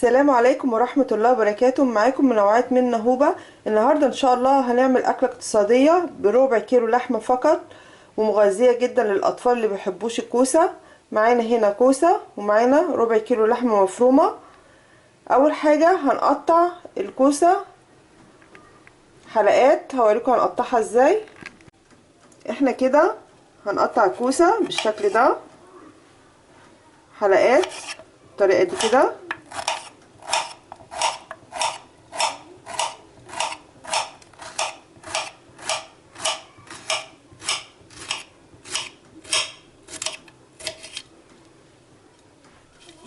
السلام عليكم ورحمة الله وبركاته. معاكم منوعات من نهوبة. النهاردة ان شاء الله هنعمل اكلة اقتصادية بربع كيلو لحمة فقط، ومغذية جدا للاطفال اللي بيحبوش الكوسة. معانا هنا كوسة ومعانا ربع كيلو لحمة مفرومة. اول حاجة هنقطع الكوسة حلقات، هوريكم هنقطعها ازاي. احنا كده هنقطع الكوسة بالشكل ده حلقات بالطريقة دي كده.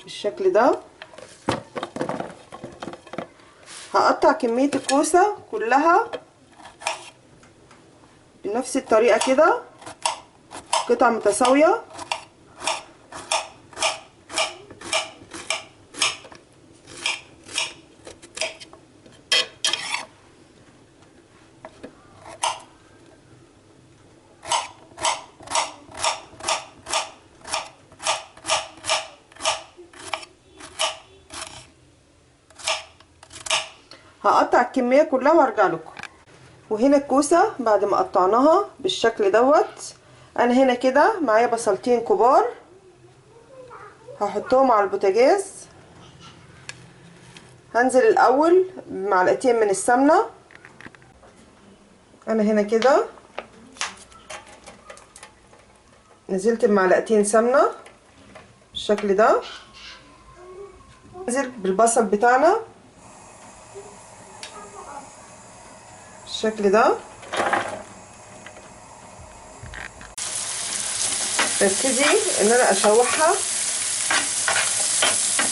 بالشكل ده هقطع كمية الكوسة كلها بنفس الطريقة كده، قطع متساوية. هقطع الكمية كلها وارجع لكم. وهنا الكوسة بعد ما قطعناها بالشكل دوت، انا هنا كده معايا بصلتين كبار هحطهم على البوتاجاز. هنزل الاول بمعلقتين من السمنة. انا هنا كده نزلت بمعلقتين سمنة بالشكل ده. ننزل بالبصل بتاعنا بالشكل ده. ببتدي ان انا اشوحها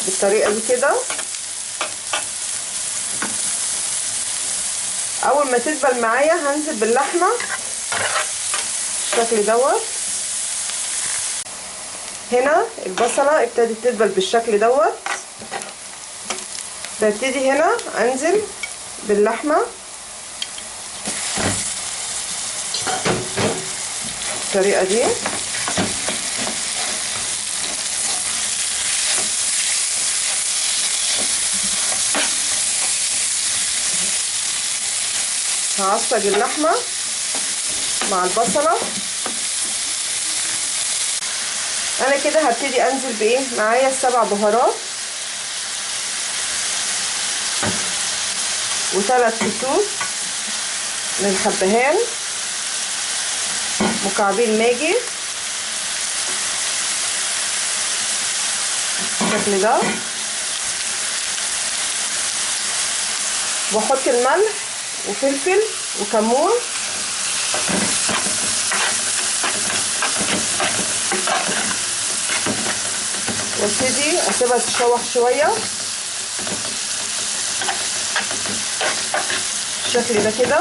بالطريقة دي كده. اول ما تدبل معايا هنزل باللحمه بالشكل دوت. هنا البصله ابتدت تدبل بالشكل دوت. ببتدي هنا انزل باللحمه بالطريقة دي. هعصج اللحمة مع البصله. انا كده هبتدي انزل بايه؟ معايا 7 بهارات و3 فصوص من الحبهان، مكعبين ماجي بالشكل ده. واحط الملح وفلفل وكمون. وابتدي اسيبها تتشوح شوية بالشكل ده كده.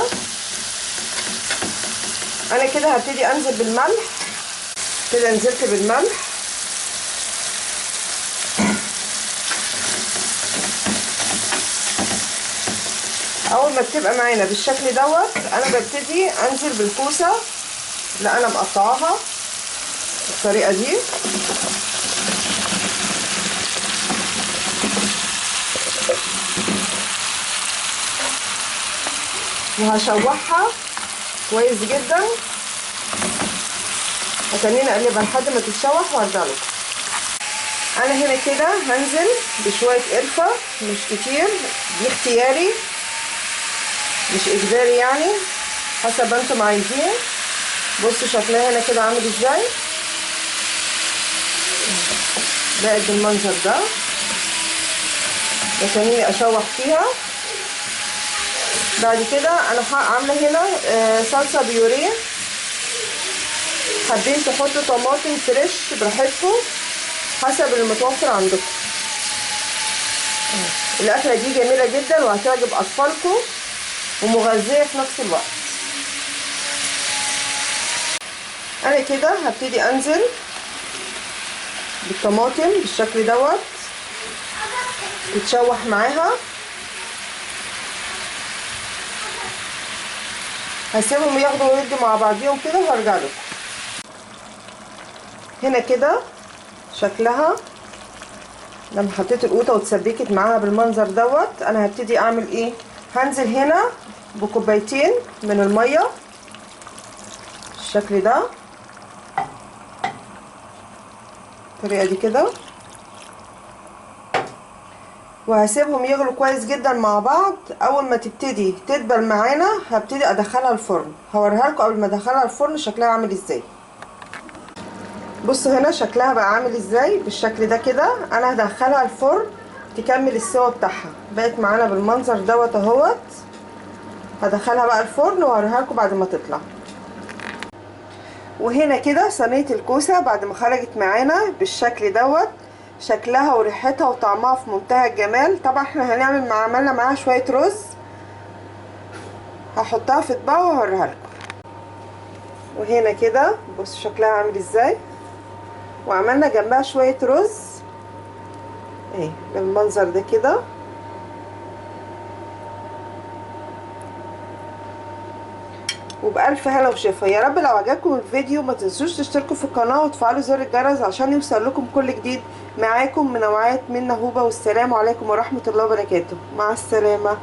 انا كده هبتدي انزل بالملح كده. نزلت بالملح. اول ما بتبقى معانا بالشكل دوت انا ببتدي انزل بالكوسه اللي انا مقطعاها بالطريقة دي. وهشوحها كويس جدا. هتنيني اقلبها لحد ما تتشوح وارجع لكم. انا هنا كده هنزل بشوية قرفه، مش كتير، دي اختياري مش اجباري يعني، حسب ما انتم عايزين. بصوا شكلها هنا كده عامل ازاي، بقت بالمنظر ده. بخليني اشوح فيها. بعد كده انا عامله هنا صلصه بيوريه. حابين تحطوا طماطم فريش براحتكم حسب المتوفر عندكم. الاكلة دي جميلة جدا وهتعجب اطفالكم ومغذيه في نفس الوقت. انا كده هبتدي انزل بالطماطم بالشكل دوت تتشوح معاها. هسيبهم ياخدوا ويدوا مع بعضيهم كده وهرجع لكم. هنا كده شكلها لما حطيت القوطه واتسبكت معاها بالمنظر دوت، انا هبتدي اعمل ايه؟ هنزل هنا بكوبايتين من المية بالشكل ده، الطريقة دي كده، وهسيبهم يغلوا كويس جدا مع بعض. اول ما تبتدي تدبل معانا هبتدي ادخلها الفرن، هوريها لكم قبل ما ادخلها الفرن شكلها عامل ازاي. بصوا هنا شكلها بقى عامل ازاي بالشكل ده كده. انا هدخلها الفرن تكمل السوا بتاعها، بقت معانا بالمنظر دوت اهوت. هدخلها بقى الفرن وهوريها لكم بعد ما تطلع. وهنا كده صينية الكوسه بعد ما خرجت معانا بالشكل دوت، شكلها وريحتها وطعمها في منتهى الجمال. طبعا احنا هنعمل عملنا معاها شوية رز، هحطها في اطباق وهوريها لكم. وهنا كده بصوا شكلها عامل ازاي، وعملنا جنبها شوية رز اهي بالمنظر ده كده. وبألف هلا وشفا يا رب. لو عجبكم الفيديو ما تنسوش تشتركوا في القناة وتفعلوا زر الجرس عشان يوصل لكم كل جديد. معاكم منوعات من نهوبة، والسلام عليكم ورحمة الله وبركاته. مع السلامة.